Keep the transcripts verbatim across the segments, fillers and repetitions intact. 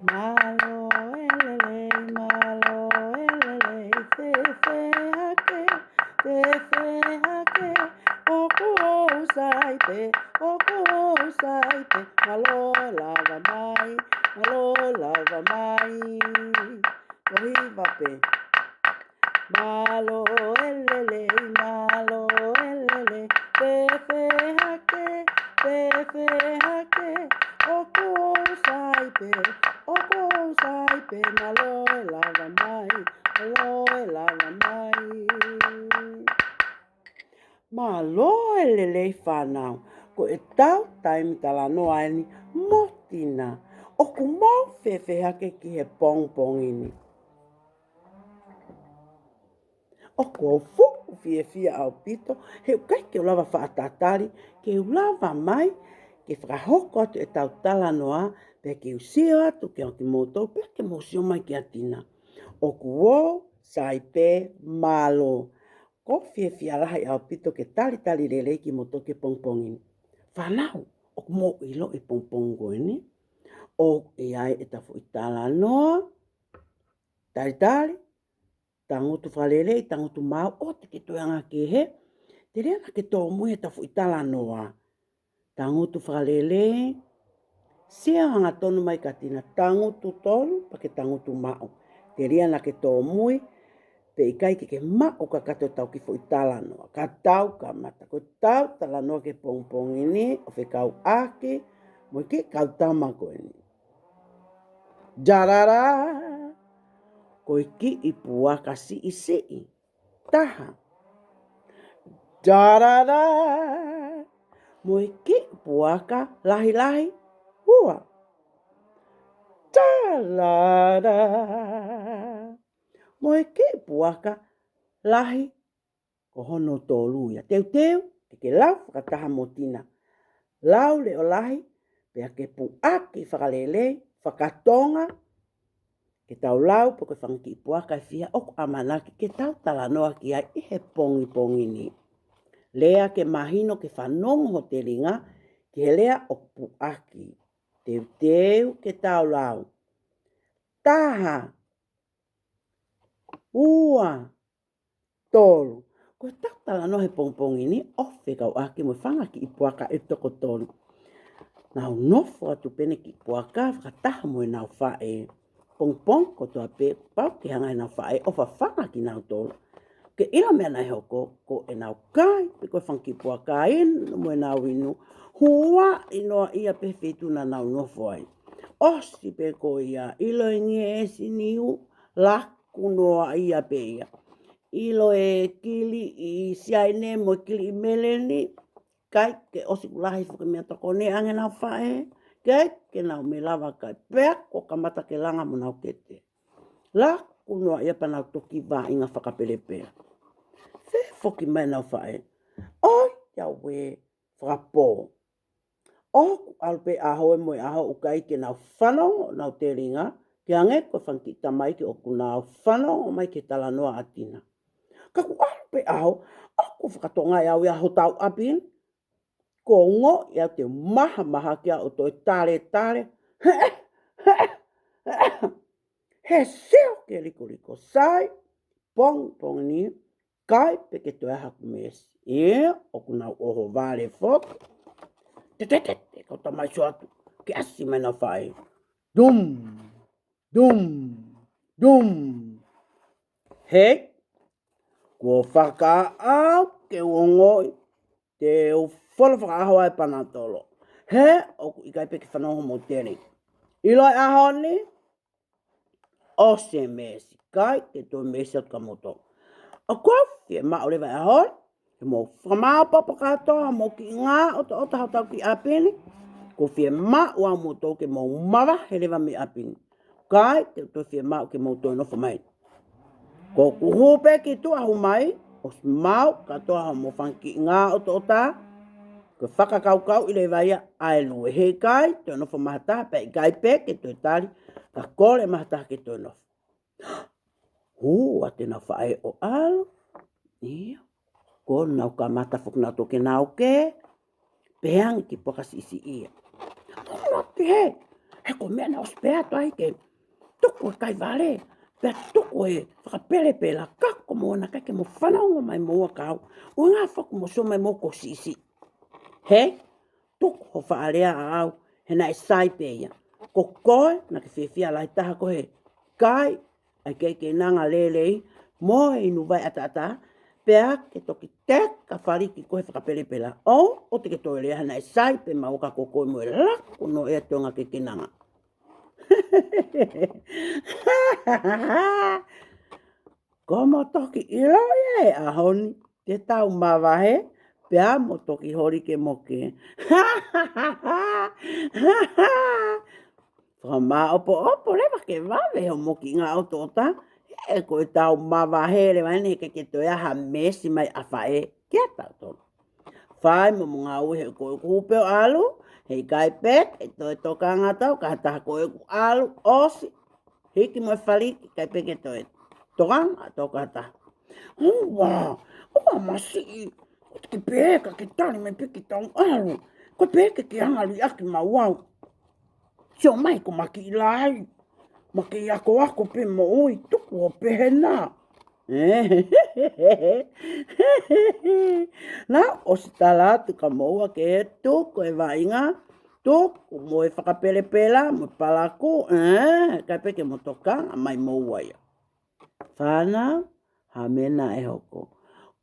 Mālō e lelei, mālō e lelei, fēfē hake, fēfē hake, ʻoku ou sai pē, ʻoku ou sai pē, mālō e lava mai, mālō e lava mai. Ko hiva pē. Mālō e lelei, mālō e lelei, fēfē hake, fēfē hake, ʻoku ou sai pē, ʻoku ou sai pē, mālō e lava mai, mālō e lava mai. Mālō e lelei fānau, ko ʻetau taimi talanoa eni mo Tina. ʻOku mou fēfē hake ki he pongipongi ni? ʻOku ou fuʻu fiefia ʻaupito, he ʻoku ʻikai ke u lava faʻa tatali, ke u lava mai, ke fakahoko atu ʻetau talanoa, pea ke u sio atu kia kimoutolu, pea ke mou sio mai kia Tina. ʻOku ou sai pē, mālō. ʻOku ou fiefia lahi ʻaupito ke talitali lelei kimoutolu ki he pongipongi ni. Fānau, ʻoku mou ʻilo e pongipongi ko eni? ʻOku ʻi ai ʻetau foʻi talanoa, talitali, tangutu fakalelei, tangutu maʻu, ʻoua te ke toe anga kehe. Telia naʻa ke tōmui heʻetau foʻi talanoa. Tangutu fakalelei, sio hangatonu mai kia Tina, tangutu tolu, pea ke tangutu maʻu. Telia naʻa ke tōmui, pe ʻikai ke ke maʻu kakato ʻetau kiʻi foʻi talanoa. Ka tau kamata, ko ʻetau talanoa ki he pongipongi ni, ʻo fekauʻaki mo e kiʻi kau tama ko eni. Jarara, ko e kiʻi puaka siʻisiʻi. Taha. Jarara, mo e kiʻi puaka lahilahi. Ua. Jarara, mo e kiʻi puaka lahi ko hono tolu ia. Teuteu ke ke lau fakataha mo Tina. Lau leʻo lahi, pea ke puʻaki fakalelei, fakatonga, ke tau lau pe ko e fanga kiʻi puaka ʻe fiha ʻoku ʻamanaki ke tau talanoa ki ai ʻi he pongipongi ni. Lea ke mahino ke fanongo ho telinga ki he lea ʻoku puʻaki. Teuteu ke tau lau. Taha, ua, tolu. Ko ʻetau talanoa he pongipongi ni, ʻoku fekauʻaki mo e fanga kiʻi puaka ʻe toko tolu. Nau nofo atu pē ʻene kiʻi puaka fakataha mo ʻenau faʻē. Pongipongi kotoa pē, pau ke hanga ʻe heʻenau faʻē ʻo fafanga kinautolu. Ke ʻilo e meʻa naʻe hoko, ko ʻenau kai pē ko e fanga kiʻi puaka inu mo ʻenau inu, huaʻi noaʻia pē he feituʻu naʻa nau nofo ai. ʻOsi pē ko ia, ʻilo e ngeʻesi niu, laku noaʻia pē ia. ʻIlo e kiliʻi siaine mo e kiliʻi meleni, ʻikai ke ʻosi, ʻoku lahi foki e meʻatokoni ʻa ʻenau faʻē, ʻikai ke nau meʻa lava kai, pea kuo kamata ke langa mo ʻenau kete. Laku noaʻia pea nau toki vaʻinga fakapelepela. Fē foki mai ʻenau faʻē? ʻOiauē, fakapō. ʻOku ʻalu pē ʻaho mo e ʻaho ʻoku ʻikai ke nau fanongo honau telinga, ke hangē ko e fanga kiʻi tamaiki ʻoku nau fanongo mai ki he talanoa ʻa Tina. Ka kuo ʻalu pē ʻaho, ʻoku fakatonga ʻe au ia hotau ʻapi ni. Kuo ongoʻi ʻe au ʻete mahamahaki ʻo toe taletale. He sio ke likoliko sai, pongipongi ni, ʻikai pē ke toe ʻi ai haku meesi. ʻIo, ʻoku nau ʻohovale foki. Te, te, te, te, kau tamai sio atu, ke ʻasi mai ʻenau faʻē. Dum, dum, dum. Hei, kuo fakaʻau ke u ongoʻi, te u folo fakaʻaho ʻa e panatolo. He, ʻoku ʻikai pē ke fanongo homou telinga. ʻIlo e ʻaho ni, ʻosi e meesi, ʻikai ke toe meesi atu kia moutolu. ʻOku ou fiemaʻu leva e ʻaho ni, ke mou fakamaopoopo kātoa, mou kiʻi ngaʻotoʻota hotau kiʻi ʻapi ni, ʻoku ou fiemaʻu au moutolu ke mou mavahe leva mei ʻapi ni. ʻIkai te u toe fiemaʻu ke mou toe nofo mai. Ko ʻeku hū pē ki tuʻa, hū mai, ʻosi maʻu kātoa hoʻomou fanga kiʻi ngaʻotoʻota, ko e fakakaukauʻi leva ia ʻa e lue. He ʻikai toe nofo mai ha taha, pea ʻikai pē ke toe tali, ka kole mai ha taha ke toe nofo. Hū atu ʻenau faʻē ʻo ʻalu. ʻIo. Kuo nau kamata foki nautolu ke nau kē. Pea hangē ko e kiʻi puaka siʻisiʻi ia. Kuo nau kē. He ko e meʻa naʻe ʻosi pē atu ai ke tuku e kai vale, pea tuku e fakapelepela, ka ko moua naʻe ʻikai ke mou fanongo mai moua kiate au. ʻUhinga foki mou sio mai moua kuo u siʻisiʻi. He, tuku hoʻo faʻa lea ʻaʻau, he naʻe sai pē ia. Ko koe naʻa ke fiefia lahi taha ko e kai ʻa e kekeinanga lelei mo e inu vai ʻataʻatā, pea ke toki teka faliki koe he fakapelepela. ʻOua te ke toe lea, he naʻe sai pē maua ka ko koe mo e laku noa ʻa e toenga kekeinanga. Ko mo toki ʻilo ia he ʻaho ni, te tau mavahe, pea mo toki holi ke moke. Fakamāʻopoʻopo leva ke vave hoʻomo kiʻi ngaahi ʻotoʻota, he ko ʻetau mavahe leva eni he ʻikai ke toe ʻi ai ha meesi mai ʻa faʻē kiate kitautolu. Fai mo mo ngāue he ko e kupe ʻo ʻalu, he ʻikai pē ke toe tokanga atu ki ha taha, ko ʻeku ʻalu ʻosi, hiki mo e faliki, ʻikai pē ke toe tokanga atu ki ha taha. ʻOua, ʻoua masiʻi, ʻoua te ke pehē ka ke tali mai pē ke tau ʻalu, ko e pehē ke ke hanga liʻaki maua au. Sio mai ko ma kiʻi lahi, ma kiʻi akoako pē moʻui, tuku ʻo pehē na. Naʻa ʻosi tala atu kia moua ke tuku e vaʻinga, tuku mo e fakapelepela, mo e palaku, ē, ʻikai pē ke mo tokanga mai moua ia. Fānau, ha meʻa naʻe hoko.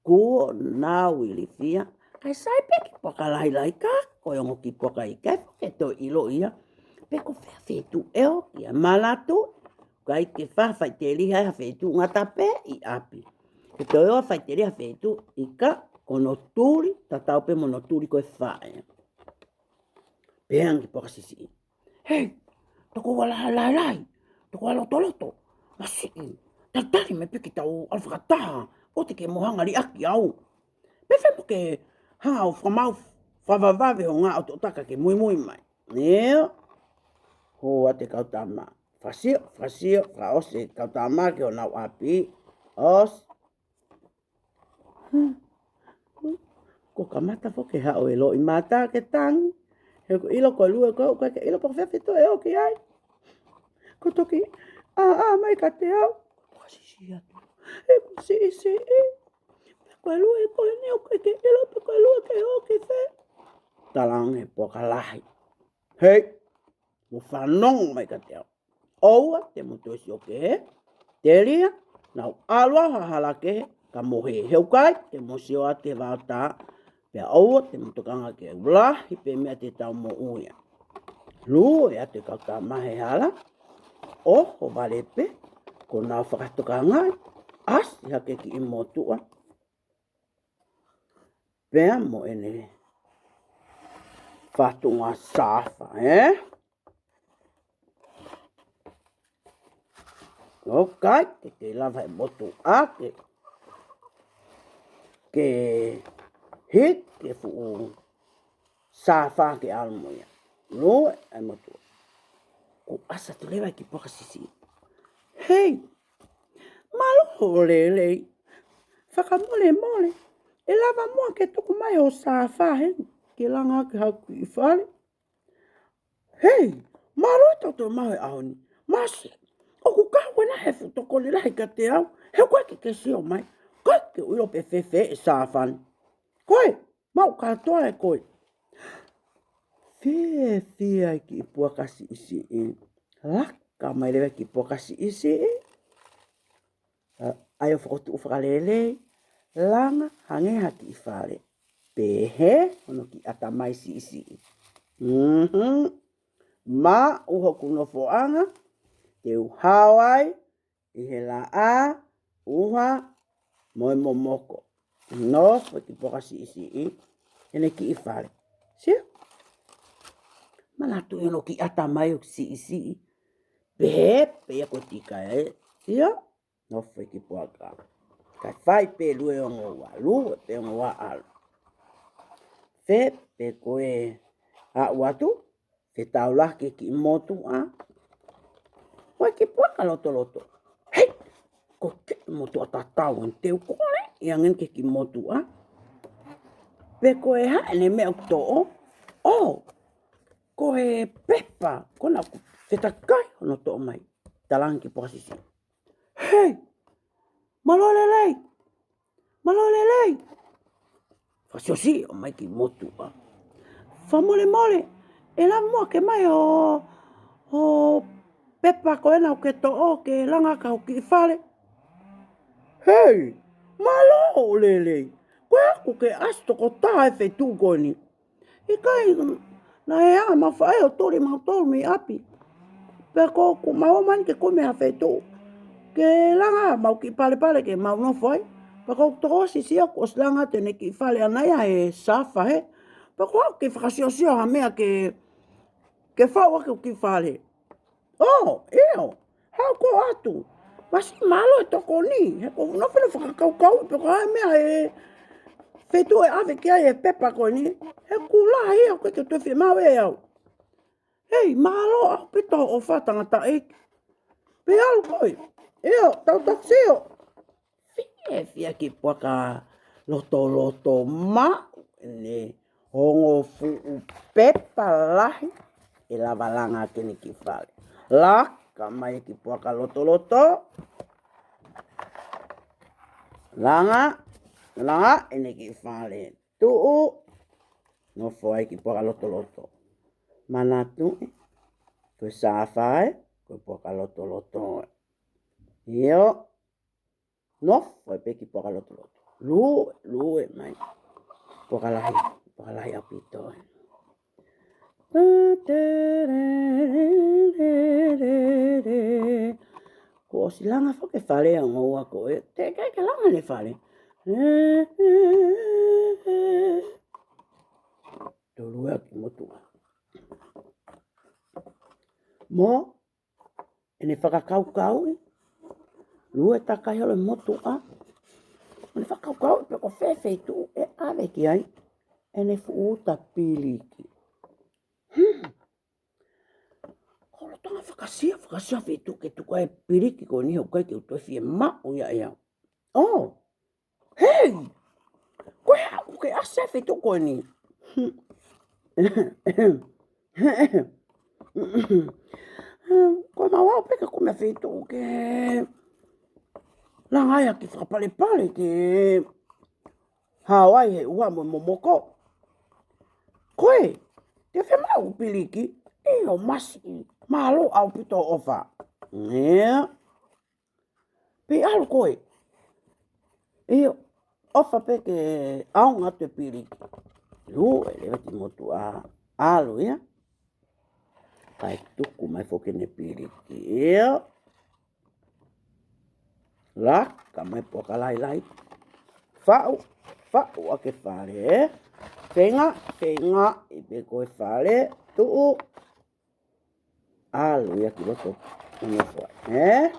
Kuo nau ilifia, kae sai pē kiʻi puaka lahilahi ka ko e ongo kiʻi puaka ʻikai foki ke toe ʻilo ia pe ko fē feituʻu ʻe ʻoki ia. Manatuʻi, ʻikai ke faʻa faʻiteliha ha feituʻu, ngata pē ʻi ʻapi. Ke toe ō ʻo faʻiteliha ha feituʻu, ʻikai, ko hono tuli, tatau pē mo hono tuli ko e faʻē. Pehē ange kiʻi puaka siʻisiʻi: Hei, tokoua lahilahi, tokoua lotoloto, masiʻi, talitali mai pē ke tau ʻalu fakataha, ʻoua te ke mo hanga liʻaki au. Pe fē mo ke hanga ʻo fakamaau fakavavevave hoʻo ngaahi ʻotoʻota ka ke muimui mai. Nio, hū atu e kau tama. Fakasio, fakasio, fakaʻosi e kau tama ki honau ʻapi. ʻOsi. Kuo kamata foki e haʻu e loʻimata ke tangi. He ʻoku ʻilo ko e lue ko ē, ʻoku ʻikai ke ʻilo pe ko fē feituʻu ʻe ʻoki ai. Kuo toki ʻā, ʻā mai kiate au. Kuo siʻisiʻi atu. ʻEku siʻisiʻi. Ko e lue ko eni ʻoku ʻikai ke ʻilo pe ko e lue ke ʻoki fē. Tala ange ʻe he puaka lahi: Hei, mo fanongo mai kiate au. ʻOua te mo toe sio kehe, telia naʻa ku ʻalu au ha hala kehe ka mo hē. He ʻoku ʻikai te mo sio atu ki he vaotā, pea ʻoua te mo tokanga ki he lahi pē meʻa te tau moʻui ai. Lue atu e kau tama he hala, ʻohovale pē, kuo nau fakatokangaʻi, ʻasi hake e kiʻi motuʻa pea mo ʻene fatunga sāfa, ē? ʻOku ʻikai ke te lava ʻe he motuʻa ke, ke hiki e fuʻu sāfa ke ʻalu mo ia. Lue ʻa e motuʻa. Kuo ʻasi atu leva e kiʻi puaka siʻisiʻi. Hei, mālō hoʻo lelei. Fakamolemole, ʻe lava muʻa ke tuku mai hoʻo sāfa heni ke langa ʻaki haʻaku kiʻi fale? Hei, mālō e tautolu maʻu he ʻaho ni. Masiʻi, ʻoku kau ena he fuʻu tokoni lahi kiate au, he ʻoku ʻikai ke ke sio mai, ʻikai ke u ʻilo pe fēfē e sāfa ni. Ko e, maʻu kātoa ʻe koe. Fiefia e kiʻi puaka siʻisiʻi. Laka mai leva e kiʻi puaka siʻisiʻi. ʻAi ʻo fokotuʻu fakalelei, langa hangē ha kiʻi fale. Pehē hono kiʻi ʻatamai siʻisiʻi. Mhm. Maʻu hoku nofoʻanga, te u hao ai ʻi he laʻā, ʻuha mo e momoko. Nofo e kiʻi puaka siʻisiʻi ʻene kiʻi fale. Sio? Manatuʻi hono kiʻi ʻatamai ʻoku siʻisiʻi. Pehē pē ia ko e tika ē. Sio? Nofo e kiʻi puaka. Kae fai pē lue ongo ua, lue pē ongo ua ʻalu. Fē pē ko e aʻu atu, fetaulaki e kiʻi motuʻa mo e kiʻi puaka lotoloto. Hei! Ko e kiʻi motuʻa tatau eni, te u kole ia ange ki he kiʻi motuʻa pe ko e hā ʻene meʻa ʻoku toʻo. ʻŌ, ko e pepa ko ena ʻoku fetakai hono toʻo mai. Talaange ki he puaka siʻisiʻi. Hei! Mālō e lelei! Mālō e lelei! Fakasiosio mai ki he motuʻa. Fakamolemole, ʻe lava muʻa ke ʻomai hoʻo, hoʻo pepa ko ena ʻoku ke toʻo ke langa ki hoʻo kiʻi fale. Hei, mālō e lelei. Ko e hā ʻoku ke ʻasi tokotaha he feituʻu ko eni? ʻIkai, naʻe ʻalu ʻemau faʻē ʻo tuli mautolu mei ʻapi. Pea ko ʻeku ʻomai ke kumi ha feituʻu ke langa haʻamau kiʻi palepale ke mau nofo ai. Pea ko ʻeku tokosiʻisiʻi ʻoku ʻosi langa atu ʻene kiʻi fale ʻana ia he safa hē. Pea ko au ke fakasiosio ha meʻa ke, ke faʻu ʻaki hoku kiʻi fale. ʻŌ, ʻio, haʻu koe atu. Masiʻi mālō e tokoni, he ʻoku ou nofo ʻo fakakaukauʻi pe ko e hā e meʻa ʻe feituʻu ʻe ʻave ki ai e pepa ko eni. He ʻoku lahi ia ʻoku ʻikai ke u toe fiemaʻu ʻe au. Hei, mālō ʻaupito hoʻo ʻofa tangataʻeiki. Pea ʻalu koe. ʻIo, tau toki sio. Fiefia e kiʻi puaka lotoloto maʻu ʻene ongo fuʻu pepa lahi ʻe lava langa ki heʻene kiʻi fale. Laka mai e kiʻi puaka lotoloto. Langa, langa ʻene kiʻi fale. Tuʻu, nofo ai e kiʻi puaka lotoloto. Manatuʻi, ko e safa ē, ko e puaka lotoloto ē. ʻIo, nofo ai pē e kiʻi puaka lotoloto. Lue, lue mai. Puaka lahi, puaka lahi ʻaupito ē. Kuo ʻosi langa foki e fale ʻa e ongo ua ko ē. Teʻeki ke langa ʻene fale. Tolu ʻa e kiʻi motuʻa. Mo ʻene fakakaukauʻi, lue takai holo e motuʻa. ʻO ne fakakaukauʻi pe ko fē feituʻu ʻe ʻave ki ai ʻene fuʻu uta piliki. Hmm. Ko e lolotonga fakasio, fakasio feituʻu ke tuku ai e piliki ko eni he ʻoku ʻikai ke u toe fiemaʻu ia ʻe au. ʻŌ, hei! Ko e hā ʻoku ke ʻasi ai he feituʻu ko eni? Ko ʻemau aʻu pē ke kumi ha feituʻu ke langa ai ha kiʻi fakapalepale ke hao ai he ʻuha mo e momoko. Ko ē, te ke fiemaʻu piliki? ʻIo masiʻi, mālō ʻaupito hoʻo ʻofa. ʻIo. Pea ʻalu koe. ʻIo, ʻofa pē ke ʻaonga atu e piliki. Lue leva e kiʻi motuʻa, ʻalu ia. Kae tuku mai foki ʻene piliki. ʻIo. Laka mai e puaka lahilahi. Faʻu, faʻu ʻaki e fale. Feinga, feingaʻi pē ko e fale. Tuʻu. ʻAlu ia ki loto ʻo nofo ai, ē?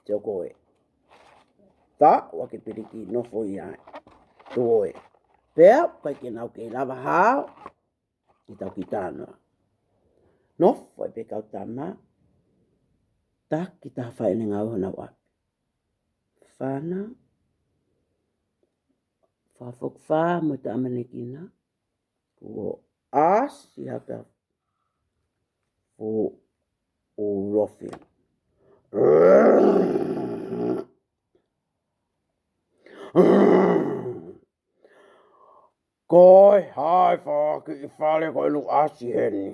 Sio koe. Faʻu ʻaki e piliki, nofo ia ai. Tuʻu ē. Pea ʻikai ke nau kei lava hao. Ki tau ki tano. Nofo ai pē e kau tama. Taki taha fai ʻene ngāue honau ʻapi. Fānau. Fakafokifā mo e tama ʻene kina. Kuo ʻasi hake fuʻu lofi. Ko e hā e fanga kiʻi fale ko eni ʻoku ʻasi heni?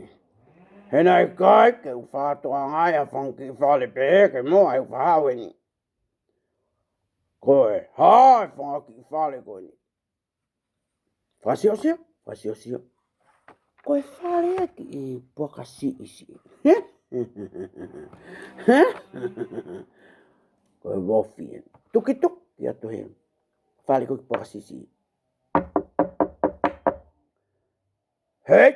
He naʻe ʻikai ke u fakatokangaʻi ha fanga kiʻi fale pehē ke moʻua ʻi heʻeku haʻu heni. Ko e hā e fanga kiʻi fale ko eni? Fakasiosio, fakasiosio. Ko e fale ia e kiʻi puaka siʻisiʻi. Ko e lofi ē. Tukituki atu he fale ko ē e kiʻi puaka siʻisiʻi. Hei!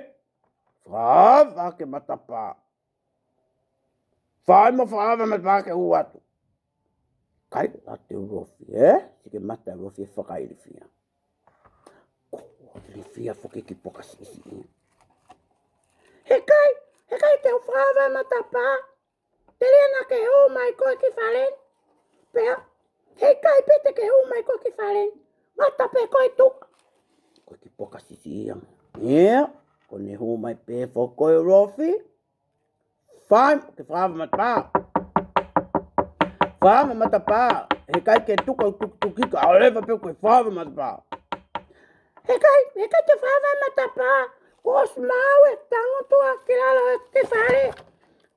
Fakaava ʻaki e matapā. Fai mo fakaava e matapā ke hū atu. ʻIkai, ʻa e lofi, ē? Sio ki he mata e lofi ʻe fakailifia. Kuo ilifia foki e kiʻi puaka siʻisiʻi. Heʻikai, heʻikai te u fakaava e matapā. Telia naʻa ke hū mai koe ki fale ni. Pea, heʻikai pē te ke hū mai koe ki fale ni. Ngata pē koe ʻi tuʻa. Ko e kiʻi puaka siʻisiʻi ia. ʻIo. Ko ʻene hū mai pē foki ʻa Ulofi. Fai mo ke fakaava matapā. Fakaava matapā. Heʻikai ke tuku ʻeku tukituki ka ʻoua leva pē ke fakaava matapā. Heʻikai, heʻikai te u fakaava matapā. Kuo ʻosi maʻu e tangutu ʻa ki lalo ʻo e kiʻi fale.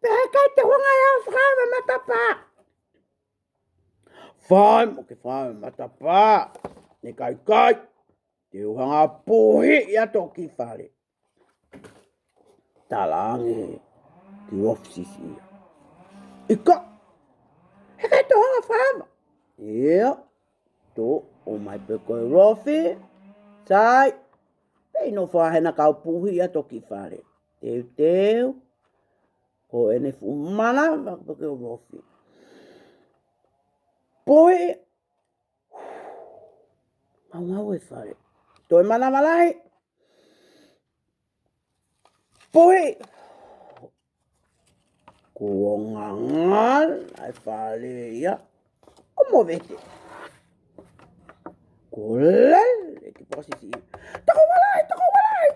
Pea heʻikai te u hanga ʻe au ʻo fakaava matapā. Fai mo ke fakaava matapā. Naʻe ʻikai, ʻikai. Te u hanga ʻo puhiʻi atu hoʻo kiʻi fale. Talaange ʻe he kiʻi ulofi siʻisiʻi ia. ʻIkai. Heʻikai te u hanga ʻo fakaava. ʻIo. Toʻo mai pē ko ē ʻa Ulofi. Sai. Pea ʻi he nofo hena ka u puhiʻi atu hoʻo kiʻi fale. Teuteu. Ko ʻene fuʻu manava pē ko ē ʻa Ulofi. Puhiʻi. Ngaungaue e fale. Toe manava lahi. Puhiʻi. Kuo ngangana e fale ia ʻo movete. Kuo lele e kiʻi poka siʻisiʻi. Tokoua lahi, tokoua lahi,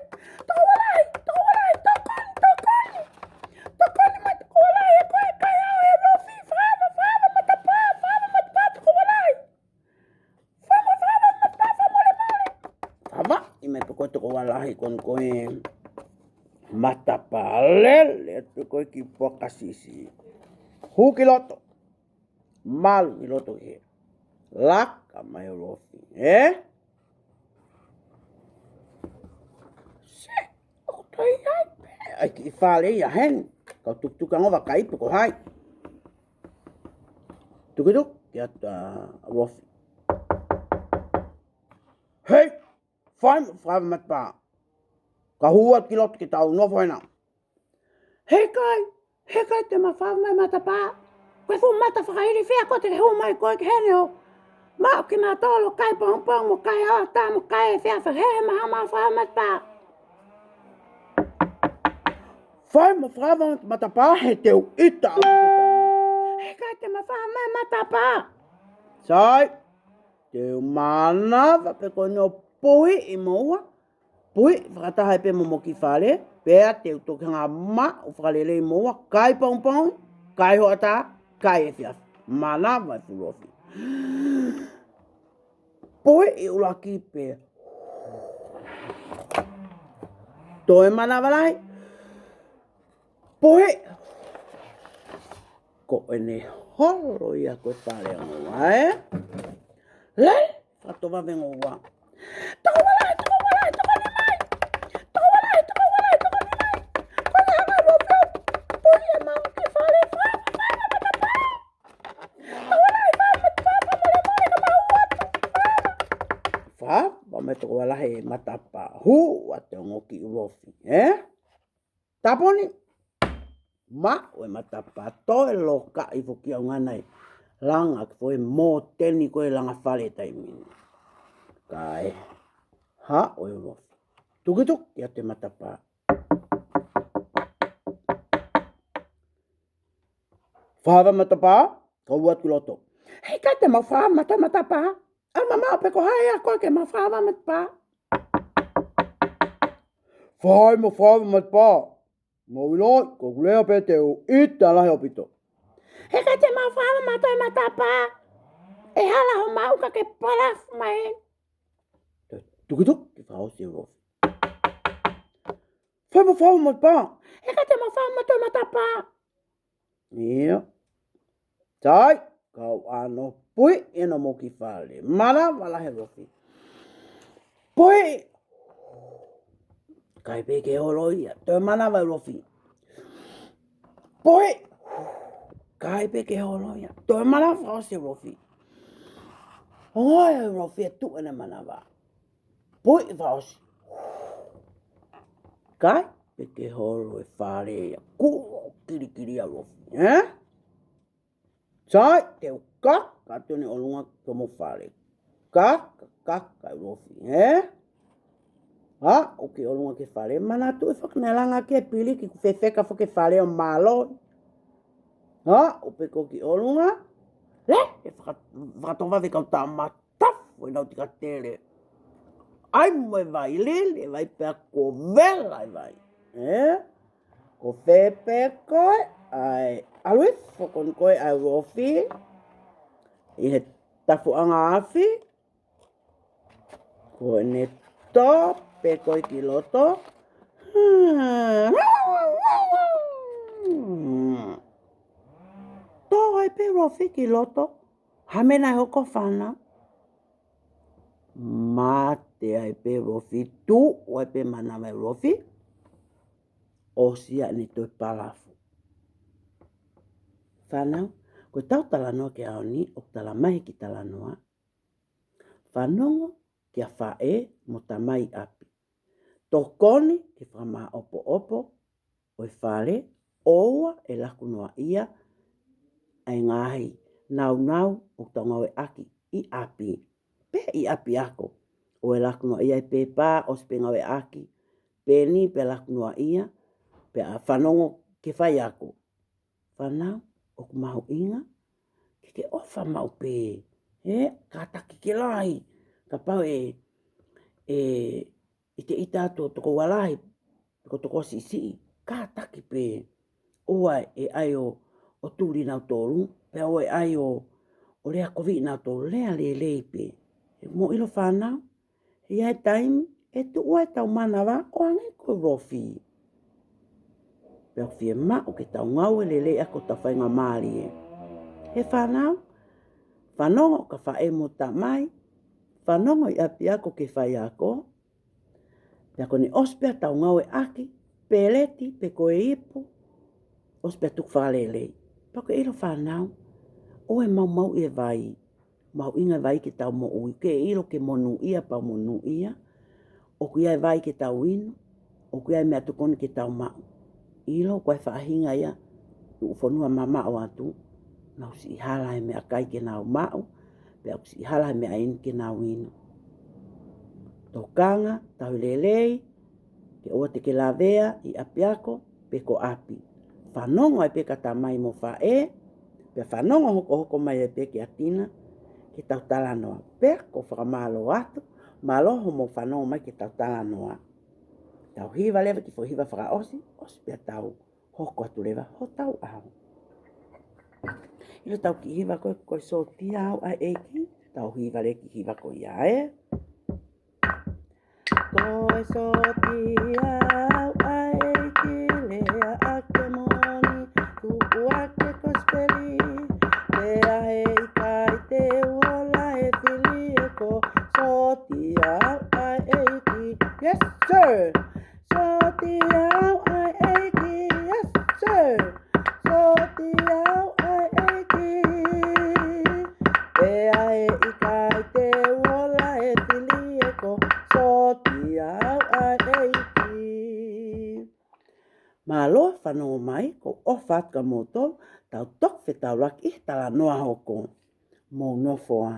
tokoua lahi, tokoua lahi, tokoni, tokoni. Tokoni mai tokoua lahi, ʻe ko e kai au ʻe Ulofi, fakaava, fakaava matapā, fakaava matapā tokoua lahi. Fakaava, fakaava matapā, fakamolemole. Fakaava, ʻi mai pē ko ē tokoua lahi ko eni ko e matapā, lele atu ko ē kiʻi poka siʻisiʻi. Hū ki loto. Malu ki loto ki hē. Laka mai ʻa Ulofi. Ē? Se, ʻoku toe ʻi ai pē ʻa e kiʻi fale ia heni. Kau tukituki ange ʻo vakai pe ko hai. Tukituki atu ʻa Ulofi. Hei! Fai mo fakaava matapā. Ka hū atu ki loto ke tau nofo hena. Heʻikai, heʻikai te ma fakaava mai matapā. Ko e fuʻu mata fakailifia ko ē te ke hū mai ko ē ki heni ʻo maʻu kimautolu, kai pongipongi mo kai hoʻatā mo kai efiafi, he ʻe maha ma fakaava matapā. Fai mo fakaava matapā he te u ʻita. Heʻikai te ma fakaava mai matapā. Sai, te u manava pē ko eni ʻo puhiʻi moua. Puhiʻi fakataha ai pē mo homo kiʻi fale, pea te u toki hanga ʻo maʻu fakalelei moua, kai pongipongi, kai hoʻatā, kai efiafi. Manava e fuʻu ulofi. Puhiʻi ʻuluaki pē. Toe manava lahi. Puhiʻi. Ko ʻene holo ia ko e fale ʻa ngoua, ē? Lele, fakatovave ngoua. Tokoua lahi, tokoua lahi, tokoni mai. Tokoua lahi, tokoua lahi, tokoni mai. Ko e hanga ʻe Ulofi ʻo puhiʻi ʻemau kiʻi fale, fakaava, fakaava matapā. Tokoua lahi, fakaava matapā, fakamolemole ka mau atu. Fakaava mai ʻe tokoua lahi e matapā. Hū atu e ongo kiʻi ulofi, ē? Tāpuni. Maʻu e matapā, toe lokaʻi foki ʻaonga nai. Langa ki foʻi mōteni ko e langa fale taimi ni. Kae haʻu e ulofi. Tukituki atu e matapā. Fakaava matapā, ka u ʻalu atu ki loto. Heʻikai te mau fakaava mai e matapā. ʻAlu mai maʻu pe ko hai ʻa koe ke ma fakaava matapā. Fai mo fakaava matapā. Mou ʻiloʻi, ko ʻeku lea pē te u ʻita lahi ʻaupito. Heʻikai te mau fakaava mai e matapā. ʻE hala hoʻo maʻu ka ke palafu mai. Tukituki fakaʻosi e ulofi. Fai mo fakaava matapā. Heʻikai te mau fakaava mai e matapā. ʻIo. Sai, kau ʻano puhiʻi ʻena mo e kiʻi fale. Manava lahi e ulofi. Puhiʻi. ʻIkai pē ke holo ia. Toe manava e ulofi. Puhiʻi. ʻIkai pē ke holo ia. Toe manava fakaʻosi e ulofi. Ongoʻi e ulofi ʻe tuʻu ʻena manava. Puhiʻi fakaʻosi. ʻIkai pē ke holo e fale ia. Kuo kilikili ʻa e ulofi, ē? Sai, te u kaka atu ʻeni ʻolunga ki homo fale. Kaka, kaka e ulofi, ē? Haʻu ki ʻolunga ki he fale, manatuʻi foki naʻe langa ki he piliki kuo fefeka foki e fale ʻo mālohi. Haʻu pē ko ē ki ʻolunga, lele e faka-, fakatovave kau tāmata. Tafu e nautika tele. ʻai mo e vai lili, e vai pea kuo vela e vai. Ē? Ko fē pē ko ē, ʻai, ʻalu hifo ko eni ko ē ʻa e ulofi ʻi he tafuʻanga afi, ko ʻene tō pē ko ē ki loto. Tō ai pē ulofi ki loto. Hā e meʻa naʻe hoko fānau? Mate ai pē ulofi, tuʻu ai pē manava e ulofi. ʻOsi ia ʻene toe palafu. Fānau, ko ʻetau talanoa ki he ʻaho ni, ʻoku talamai ʻe he kiʻi talanoa: Fanongo kia faʻē mo tamai ʻi ʻapi. Tokoni ke fakamaʻopoʻopo ʻo e fale, ʻoua ʻe laku noaʻia ʻa e ngaahi nāunau ʻoku tau ngāueʻaki ʻi ʻapi, pe ʻi ʻapiako. ʻOua ʻe laku noaʻia e pepa, ʻosi pē ngāueʻaki, peni, pea laku noaʻia, pea fanongo ki he faiako. Fānau, ʻoku mahuʻinga ke ke ʻofa maʻu pē, ē, kātaki ke lahi. Kapau ʻe, ʻe, ʻe te ʻita atu ʻo toko ua lahi, pe ko e toko ua siʻisiʻi, kātaki pē. ʻOua ʻe ʻai ʻo, ʻo tuli nautolu, pea ʻoua ʻe ʻai ʻo, ʻo lea koviʻi nautolu, lea lelei pē. Mou ʻilo fānau, ʻi ai e taimi ʻe tuʻu ai ʻetau manava ʻo hangē ko e ulofi. Pea ʻoku fiemaʻu ke tau ngāue lelei ʻaki hotau faingamālie. He fānau, fanongo kia faʻē mo tamai, fanongo ʻi ʻapiako ki he faiako. Pea ko ʻene ʻosi pē ʻetau ngāueʻaki, peleti pe ko e ipu, ʻosi pē ʻo tuku fakalelei. Pea ʻoku ke ʻilo fānau, ʻoua ʻe maumauʻi e vai. Mahuʻinga e vai ke tau moʻui, ke ʻilo ke monūʻia pea monūʻia. ʻOku ʻi ai e vai ke tau inu, ʻoku ʻi ai e meʻatokoni ke tau maʻu. ʻIlo, ko e faʻahinga ia ʻi he fonua mamaʻo atu, nau siʻi hala he meʻakai ke nau maʻu, pea ʻoku siʻi hala he meʻainu ke nau inu. Tokanga, tauhi lelei, ke ʻoua te ke lavea ʻi ʻapiako pe ko ʻapi. Fanongo ai pē kia tamai mo faʻē, pea fanongo hokohoko mai ai pē kia tina, ke tau talanoa. Pea ʻoku ou fakamālō atu, mālō hoʻomou fanongo mai ke tau talanoa. Tau hiva leva e kiʻi foʻi hiva fakaʻosi, ʻosi pea tau hoko atu leva hotau ʻaho. ʻIlo ʻetau kiʻi hiva ko ē, ko e Sōtia au ʻa e ʻEiki, tau hiva leva e kiʻi hiva ko ia, ē? Ko e sōtia au ʻa e ʻEiki, lea ʻaki e moʻoni, tuku ʻaki e kosipeli, pea heʻikai te u ola he fili, ē, ko e sōtia au ʻa e ʻEiki. Yes, sir. Sōtia au ʻa e ʻEiki. Yes, sir. Sōtia au ʻa e ʻEiki. Pea heʻikai te u ola he fili, ē, ko e sōtia au ʻa e ʻEiki. Mālō e fanongo mai, ʻoku ou ʻofa atu kia moutolu, tau toki fetaulaki ʻi he talanoa hoko. Mou nofo ā.